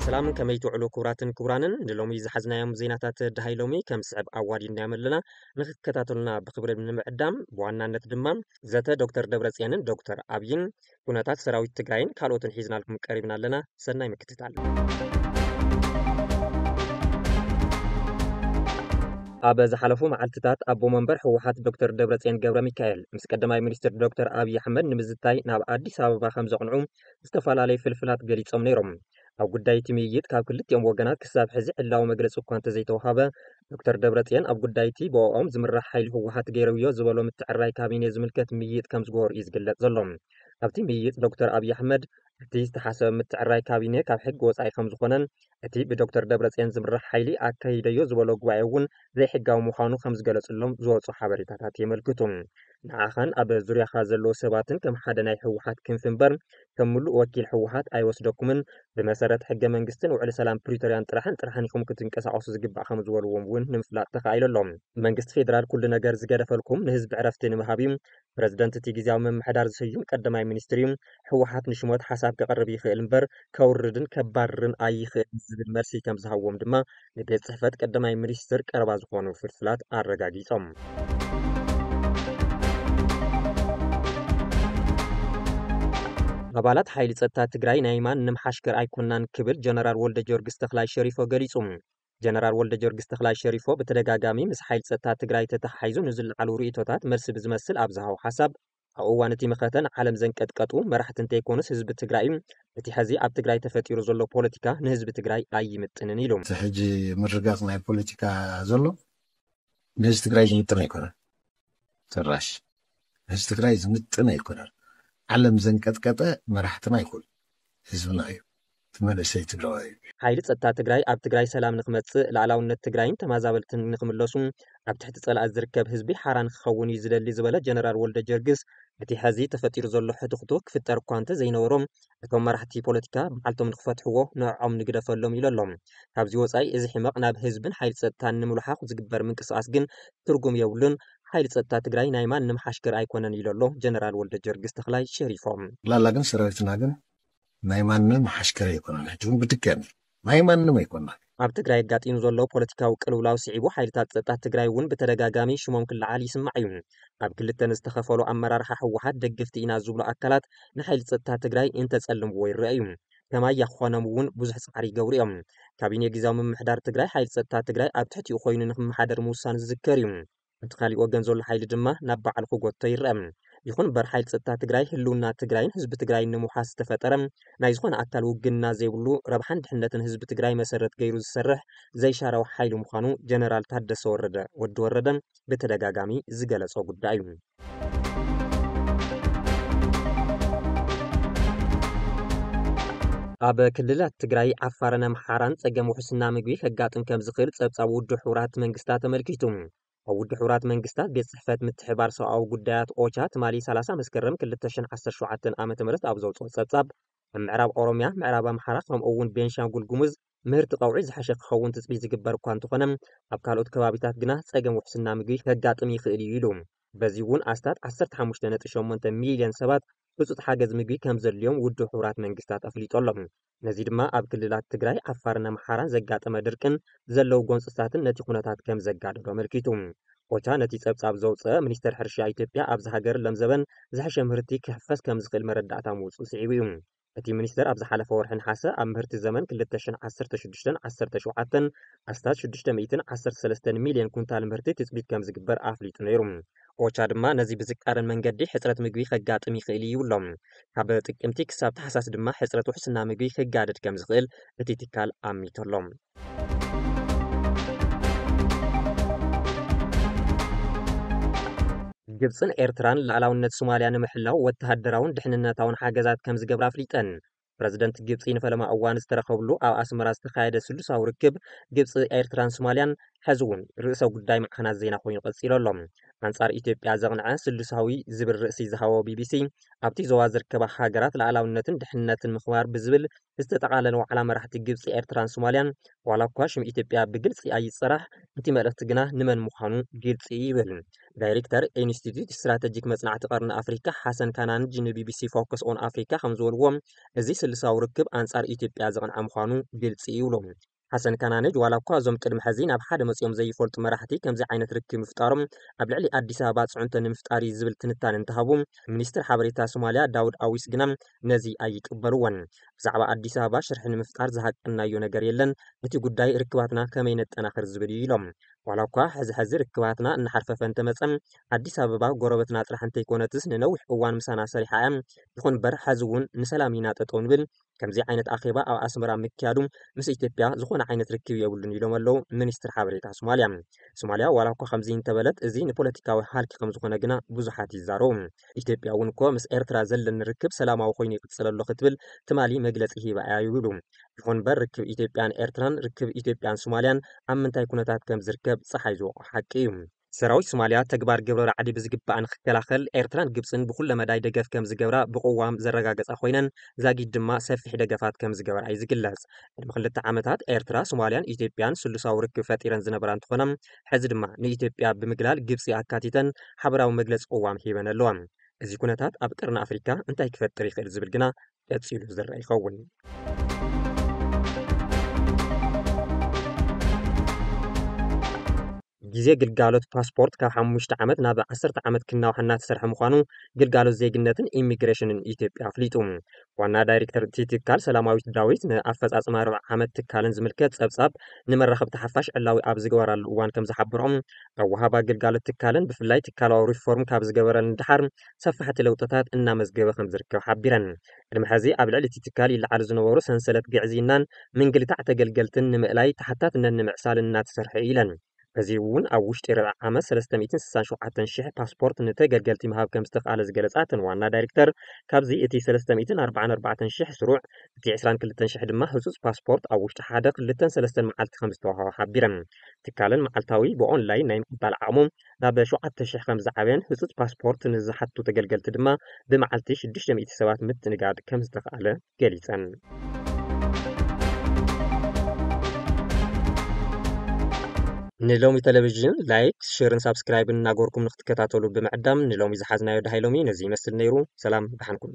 ሰላምን ከመይ ትውዕሉ ክቡራትን ክቡራንን፣ ንሎሚ ዝሓዝናዮም ዜናታት ደሃይ ሎሚ ከም ስዕብ ኣዋዲድናዮም ኣለና። ንክትከታተሉና ብክብሪ ንምዕዳም፣ ብዋናነት ድማ ዘተ ዶክተር ደብረጽዮንን ዶክተር ኣብይን፣ ኩነታት ሰራዊት ትግራይን ካልኦትን ሒዝናልኩም ቀሪብና ኣለና። ሰናይ ምክትታል። ኣብ ዝሓለፉ መዓልትታት ኣቦ መንበር ህወሓት ዶክተር ደብረጽዮን ገብረ ሚካኤል ምስ ቀዳማይ ሚኒስትር ዶክተር ኣብይ ኣሕመድ ንምዝታይ ናብ ኣዲስ ኣበባ ከም ዘቕንዑ ዝተፈላለዩ ፍልፍላት ገሊጾም ነይሮም። ኣብ ጉዳይ እቲ ምይይጥ ካብ ክልቲኦም ወገናት ክሳብ ሕዚ ዕላዊ መግለጺ እኳ እንተዘይተዋሃበ፣ ዶክተር ደብረጽዮን ኣብ ጉዳይ እቲ ብኦም ዝምራሕ ሓይሊ ህወሓት ገይረውዮ ዝበሎ ምትዕራይ ካቢኔ ዝምልከት ምይይጥ ከም ዝገበሩ እዩ ዝግለጽ ዘሎ። ኣብቲ ምይይጥ ዶክተር ኣብይ ኣሕመድ እቲ ዝተሓሰበ ምትዕራይ ካቢኔ ካብ ሕጊ ወጻኢ ከም ዝኾነን እቲ ብዶክተር ደብረጽዮን ዝምራሕ ሓይሊ ኣካይደዮ ዝበሎ ጉባኤ እውን ዘይሕጋዊ ምዃኑ ከም ዝገለጽሎም ዝወጹ ሓበሬታታት የመልክቱ። ንዓኻን ኣብ ዙርያኻ ዘለዉ ሰባትን ከም ሓደ ናይ ህወሓት ክንፊ እምበር ከም ምሉእ ወኪል ህወሓት ኣይወስደኩምን። ብመሰረት ሕገ መንግስትን ውዕሊ ሰላም ፕሪቶርያን ጥራሕን ጥራሕን ኢኹም ክትንቀሳቐሱ ዝግባእ ከም ዝበልዎም እውን ንምፍላጥ ተኻኢሉ ኣሎ። መንግስቲ ፌደራል ኩሉ ነገር ዝገደፈልኩም ንህዝቢ ዕረፍቲ ንምሃብ እዩ። ፕረዚደንት እቲ ግዝያዊ ምምሕዳር ዝሰዩም ቀዳማይ ሚኒስትር እዩ። ህወሓት ንሽሞት ሓሳብ ከቕርብ ይኽእል እምበር ከውርድን ከባርርን ኣይኽእልን ዝብል መልሲ ከም ዝሃብዎም ድማ ንቤት ጽሕፈት ቀዳማይ ሚኒስትር ቀረባ ዝኾኑ ፍልፍላት ኣረጋጊጾም። ኣባላት ሓይሊ ጸጥታ ትግራይ ናይ ማንም ሓሽከር ኣይኮናን ክብል ጀነራል ወልደ ጊዮርጊስ ተኽላይ ሸሪፎ ገሊጹ። ጀነራል ወልደ ጊዮርጊስ ተኽላይ ሸሪፎ ብተደጋጋሚ ምስ ሓይሊ ጸጥታ ትግራይ ተተሓሒዙ ንዝለዓሉ ርእይቶታት መልሲ ብዝመስል ኣብ ዝሃቦ ሓሳብ፣ ኣብ እዋን እቲ መኸተ ንዓለም ዘንቀጥቀጡ መራሕቲ እንተይኮኑስ ህዝቢ ትግራይ እዩ። እቲ ሕዚ ኣብ ትግራይ ተፈጢሩ ዘሎ ፖለቲካ ንህዝቢ ትግራይ ኣይምጥንን ኢሉ። እቲ ሕጂ ምርጋጽ ናይ ፖለቲካ ዘሎ ንህዝቢ ትግራይ ዝምጥን ኣይኮነን። ጭራሽ ንህዝቢ ትግራይ ዝምጥን ኣይኮነን። ዓለም ዘንቀጥቀጠ መራሕትና ኣይኮኑ፣ ህዝብና እዩ። እቲ መንእሰይ ትግራዋይ እዩ። ሓይሊ ጸጥታ ትግራይ ኣብ ትግራይ ሰላም ንክመጽእ፣ ላዕላውነት ትግራይን ተመዛበልትን ንክምለሱ፣ ኣብ ትሕቲ ጸላኢ ዝርከብ ህዝቢ ሓራ ንክኸውን እዩ ዝደሊ ዝበለ ጀነራል ወልደ ጊዮርጊስ፣ እቲ ሕዚ ተፈጢሩ ዘሎ ሕትኽቱ ክፍጠር እኳ እንተዘይነበሮ፣ እቶም መራሕቲ ፖለቲካ ባዕልቶም ንክፈትሕዎ ንዕዖም ንግደፈሎም ኢሉ ኣሎ። ካብዚ ወጻኢ እዚ ሕመቕ ናብ ህዝብን ሓይሊ ጸጥታን ንምልሓኹ ዝግበር ምንቅስቓስ ግን ትርጉም የብሉን። ሓይሊ ጸጥታ ትግራይ ናይ ማንም ሓሽከር ኣይኮነን ኢሉ ኣሎ ጀነራል ወልደ ጊዮርጊስ ተኽላይ ሸሪፎም። ላላ ግን ሰራዊትና ግን ናይ ማንም ሓሽከር ኣይኮነን። ሕጂ እውን ብድጋሚ ናይ ማንም ኣይኮናን። ኣብ ትግራይ ኣጋጢሙ ዘሎ ፖለቲካዊ ቅልውላው ስዒቡ ሓይልታት ጸጥታ ትግራይ እውን ብተደጋጋሚ ሽሞም ክለዓል ይስማዕ እዩ። ኣብ ክልተ ንዝተኸፈሉ ኣመራርሓ ህወሓት ደገፍቲ ኢና ዝብሉ ኣካላት ንሓይሊ ጸጥታ ትግራይ እንተጸልምዎ ይረኣዩ። ከማይ ያኾኖም እውን ብዙሕ ጻዕሪ ይገብሩ እዮም። ካቢኔ ግዝያዊ ምምሕዳር ትግራይ ሓይሊ ጸጥታ ትግራይ ኣብ ትሕቲኡ ኮይኑ ንክመሓደር ምውሳኑ ዝዝከር እዩ። እቲ ካሊእ ወገን ዘሎ ሓይሊ ድማ ናብ ባዕሉ ክጎቶ ይረአ። ይኹን እምበር ሓይሊ ጸጥታ ትግራይ ህልውና ትግራይን ህዝቢ ትግራይን ንምውሓስ ዝተፈጠረ ናይ ዝኾነ ኣካል ውግንና ዘይብሉ ረብሓን ድሕነትን ህዝቢ ትግራይ መሰረት ገይሩ ዝሰርሕ ዘይሻራዊ ሓይሊ ምዃኑ ጀነራል ታደሰ ወረደ፣ ወዲ ወረደ፣ ብተደጋጋሚ ዝገለጾ ጉዳይ እዩ። ኣብ ክልላት ትግራይ፣ ዓፋርን ኣምሓራን ጸገም ውሕስና ምግቢ ከጋጥም ከም ዝኽእል ጸብጻብ ውድብ ሕቡራት መንግስታት ኣመልኪቱ። ኣብ ውድብ ሕቡራት መንግስታት ቤት ጽሕፈት ምትሕባር ሰብኣዊ ጉዳያት ኦቻ ትማሊ ሰላሳ መስከረም ክልተ ሽሕን ዓሰርተ ሸውዓተን ዓመተ ምህረት ኣብ ዘውጽኦ ጸብጻብ፣ ኣብ ምዕራብ ኦሮምያ፣ ምዕራብ ኣምሓራ፣ ከምኡ እውን ቤንሻንጉል ጉሙዝ ምህርቲ ቀውዒ ዝሐሸ ክኸውን ትጽቢት ዝግበር እኳ እንተኾነ፣ ኣብ ካልኦት ከባቢታት ግና ጸገም ውሕስና ምግቢ ከጋጥም ይኽእል እዩ ኢሉ። በዚ እውን ኣስታት ዓሰርተ ሓሙሽተ ነጥቢ ሸሞንተ ሚልዮን ሰባት ህጹጽ ሓገዝ ምግቢ ከም ዘድልዮም ውድብ ሕቡራት መንግስታት ኣፍሊጡ ኣሎ። ነዚ ድማ ኣብ ክልላት ትግራይ፣ ዓፋርን ኣምሓራን ዘጋጠመ ድርቅን ዘለዉ ጎንጽታትን ነቲ ኩነታት ከም ዘጋደዶ ኣመልኪቱ። ኦቻ ነቲ ጸብጻብ ዘውጽአ፣ ሚኒስተር ሕርሻ ኢትዮጵያ ኣብዚ ሃገር ለምዘበን ዝሐሸ ምህርቲ ክሕፈስ ከም ዝኽእል መረዳእታ ምውጽኡ ስዒቡ እዩ። እቲ ሚኒስተር ኣብ ዝሓለፈ ወርሒ ነሓሰ ኣብ ምህርቲ ዘመን ክልተ ሽሕን ዓሰርተ ሽዱሽተን ዓሰርተ ሸውዓተን ኣስታት ሽዱሽተ ሚእትን ዓሰርተ ሰለስተን ሚልዮን ኩንታል ምህርቲ ትጽቢት ከም ዝግበር ኣፍሊጡ ነይሩ። ኦቻ ድማ ነዚ ብዝቃረን መንገዲ ሕጽረት ምግቢ ከጋጥም ይኽእል እዩ ይብሎ። ካብ ጥቅምቲ ክሳብ ታሕሳስ ድማ ሕጽረት ውሕስና ምግቢ ክጋደድ ከም ዝኽእል እቲ ትካል ኣሚቱ ኣሎ። ግብጽን ኤርትራን ላዕላውነት ሶማልያ ንምሕላው ወተሃደራውን ድሕንነታውን ሓገዛት ከም ዝገብራ ኣፍሊጠን። ፕረዚደንት ግብጺ ንፈለማ እዋን ዝተረኸብሉ ኣብ ኣስመራ ዝተኻየደ ስሉሳዊ ርክብ፣ ግብጺ፣ ኤርትራን ሶማልያን ሕዚ እውን ርእሰ ጉዳይ ማዕኸናት ዜና ኮይኑ ቀፂሉ ኣሎ። ኣንጻር ኢትዮጵያ ዘቕንዐ ስሉሳዊ ዝብል ርእሲ ዝሃቦ ቢቢሲ፣ ኣብቲ ዞባ ዝርከባ ሃገራት ሉዓላውነትን ድሕንነትን ምኽባር ብዝብል ዝተጠቓለለ ዋዕላ መራሕቲ ግብፂ፣ ኤርትራን ሶማልያን፣ ዋላ እኳ ሽም ኢትዮጵያ ብግልፂ ኣይፀራሕ፣ እቲ መልእኽቲ ግና ንመን ምዃኑ ግልፂ እዩ ይብል። ዳይሬክተር ኢንስቲትዩት ስትራተጂክ መጽናዕቲ ቀርኒ ኣፍሪካ ሓሰን ካናንጅ ንቢቢሲ ፎከስ ኦን ኣፍሪካ ከም ዝበልዎ፣ እዚ ስልሳዊ ርክብ ኣንጻር ኢትዮጵያ ዘቕንዐ ምዃኑ ግልፂ እዩ ይብሉ። ሓሰን ካናንጅ ዋላ እኳ እዞም ቅድሚ ሕዚ ናብ ሓደ መፂኦም ዘይፈልጡ መራሕቲ ከምዚ ዓይነት ርክብ ምፍጣሮም ኣብ ልዕሊ ኣዲስ ኣበባ ፅዕንቶ ንምፍጣር እዩ ዝብል ትንታነ እንተሃቡ፣ ሚኒስትር ሓበሬታ ሶማልያ ዳውድ ኣዊስ ግና ነዚ ኣይቅበልዎን። ብዛዕባ ኣዲስ ኣበባ ሽርሒ ንምፍጣር ዝሃቀናዮ ነገር የለን፣ እቲ ጉዳይ ርክባትና ከመይ ነጠናኽር ዝብል እዩ ኢሎም። ዋላ እኳ ሕዚ ሕዚ ርክባትና እናሓርፈፈ እንተመፀ፣ ኣዲስ ኣበባ ጎረበትና ጥራሕ እንተይኮነትስ ንነዊሕ እዋን ምሳና ሰሪሓ እያ። ይኹን እምበር ሕዚ እውን ንሰላም ኢና ጠጠው ንብል። ከምዚ ዓይነት ኣኼባ ኣብ ኣስመራ ምክያዱ ምስ ኢትዮጵያ ዝኾነ ዓይነት ርክብ የብሉን ኢሎም ኣለዉ ሚኒስትር ሓበሬታ ሶማልያ። ሶማልያ ዋላ እኳ ከምዚ እንተበለት፣ እዚ ንፖለቲካዊ ሃልኪ ከም ዝኾነ ግና ብዙሓት ይዛረቡ። ኢትዮጵያ እውን እኮ ምስ ኤርትራ ዘለኒ ርክብ ሰላማዊ ኮይኑ ይቕጽል ኣሎ ክትብል ትማሊ መግለጺ ሂባ እያ ይብሉ። ይኹን እምበር ርክብ ኢትዮጵያን ኤርትራን ርክብ ኢትዮጵያን ሶማልያን ኣብ ምንታይ ኩነታት ከም ዝርከብ ጸሓይ ዝወቕዖ ሓቂ እዩ። ሰራዊት ሶማልያ ተግባር ግብረ ራዕዲ ብዝግባእ ንክከላኸል ኤርትራን ግብጽን ብኩለ መዳይ ደገፍ ከም ዝገብራ ብቅዋም ዘረጋገጻ ኮይነን ዛጊድ ድማ ሰፊሕ ደገፋት ከም ዝገበራ እዩ ዝግለጽ። ቅድሚ ክልተ ዓመታት ኤርትራ፣ ሶማልያን ኢትዮጵያን ስሉሳዊ ርክብ ፈጢረን ዝነበራ እንትኾና፣ ሕዚ ድማ ንኢትዮጵያ ብምግላል ግብጺ ኣካቲተን ሓበራዊ መግለጺ ቅዋም ሂበን ኣለዋ። እዚ ኩነታት ኣብ ቀርኒ ኣፍሪካ እንታይ ክፈጥር ይኽእል ዝብል ግና ቀጺሉ ዝረአ ይኸውን። ግዜ ግልጋሎት ፓስፖርት ካብ ሓሙሽተ ዓመት ናብ ዓሰርተ ዓመት ክናዋሕ እናተሰርሐ ምዃኑ ግልጋሎት ዜግነትን ኢሚግሬሽንን ኢትዮጵያ ኣፍሊጡ። ዋና ዳይሬክተር እቲ ትካል ሰላማዊት ዳዊት ንኣፈጻጽማ ርብዓ ዓመት ትካልን ዝምልከት ጸብጻብ ንመራኸብቲ ሓፋሽ ዕላዊ ኣብ ዝገበራሉ እዋን ከም ዝሓበርኦም፣ ኣብ ወሃባ ግልጋሎት ትካልን ብፍላይ ትካላዊ ሪፎርም ካብ ዝገበረን ንደሓር ሰፋሕቲ ለውጥታት እናመዝገበ ከም ዝርከብ ሓቢረን። ቅድሚ ሕዚ ኣብ ልዕሊ እቲ ትካል ይለዓሉ ዝነበሩ ሰንሰለት ግዕዝይናን ምንግልታዕ ተገልገልትን ንምእላይ ተሓታትነት ንምዕሳል እናተሰርሐ እዩ ኢለን። በዚ እውን ኣብ ውሽጢ ርብዒ ዓመት ሰለስተ ሚእትን ስሳን ሸውዓተን ሽሕ ፓስፖርት ንተገልገልቲ ምሃብ ከም ዝተኽኣለ ዝገለጻ እተን ዋና ዳይሬክተር፣ ካብዚ እቲ ሰለስተ ሚእትን ኣርባዓን ኣርባዕተን ሽሕ ስሩዕ፣ እቲ ዕስራን ክልተን ሽሕ ድማ ህጹጽ ፓስፖርት ኣብ ውሽጢ ሓደ፣ ክልተን ሰለስተን መዓልቲ ከም ዝተዋህቦ ሓቢረን። ትካለን መዓልታዊ ብኦንላይን ናይ ምቕባል ዓቕሙ ናብ ሸውዓተ ሽሕ ከም ዝዓበየን ህጹጽ ፓስፖርት ንዝሓቱ ተገልገልቲ ድማ ብመዓልቲ ሽዱሽተ ሚእቲ ሰባት ምትንጋድ ከም ዝተኽኣለ ገሊጸን። ንሎሚ ቴሌቪዥን ላይክ፣ ሼርን ሳብስክራይብን እናገበርኩም ንክትከታተሉ ብምዕዳም ንሎሚ ዝሓዝናዮ ደሃይ ሎሚ ነዚ ይመስል ነይሩ። ሰላም ደሓንኩም።